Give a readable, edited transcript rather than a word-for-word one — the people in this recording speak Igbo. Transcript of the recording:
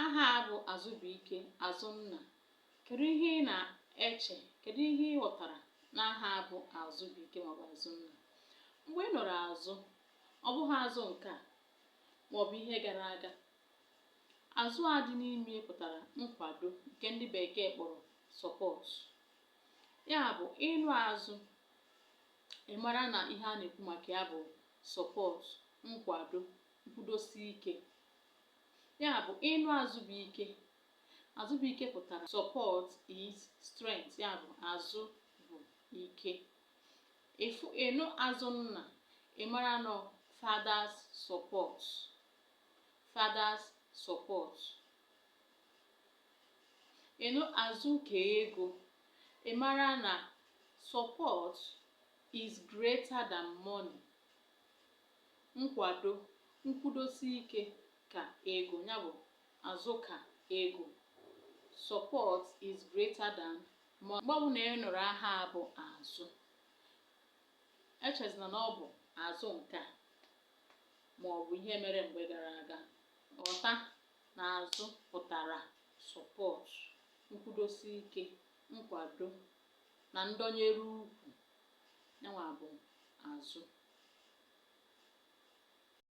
Aha a bụ Azụbụike, Azụnna. Kedu ihe ị na-eche? Kedu ihe ị ghọtara n'aha a bụ Azụbụike maọbụ Azụnna? Mgbe ị nụrụ azụ, ọ bụghị azụ nke a maọbụ ihe gara aga. Azụ a dị n'ime pụtara nkwado nke ndị bekee kpọrọ support. Ya bụ, ịnụ azụ, ị mara na ihe a na-ekwu maka ya bụ support, nkwado, nkwudosi ike. Ya bụ, ịnụ Azụbụike, Azụbụike pụtara support is strength, ya bụ azụ bụ ike. Ịfụ ịnụ Azụnna, ị mara nọ father's support, father's support. Ịnụ Azụkaego, ị mara na support is greater than money. Nkwado, nkwudosi ike ka ego, ya bụ azụ ka ego. Support is greater than money. Mgbe ọbụla ị nụrụ aha a bụ azụ, echezina na ọ bụ azụ nke a ma ọ bụ ihe mere mgbe gara aga. Ghọta na azụ pụtara support, nkwudosi ike, nkwado na ndọnyere ukwu. Yanwa bụ azụ.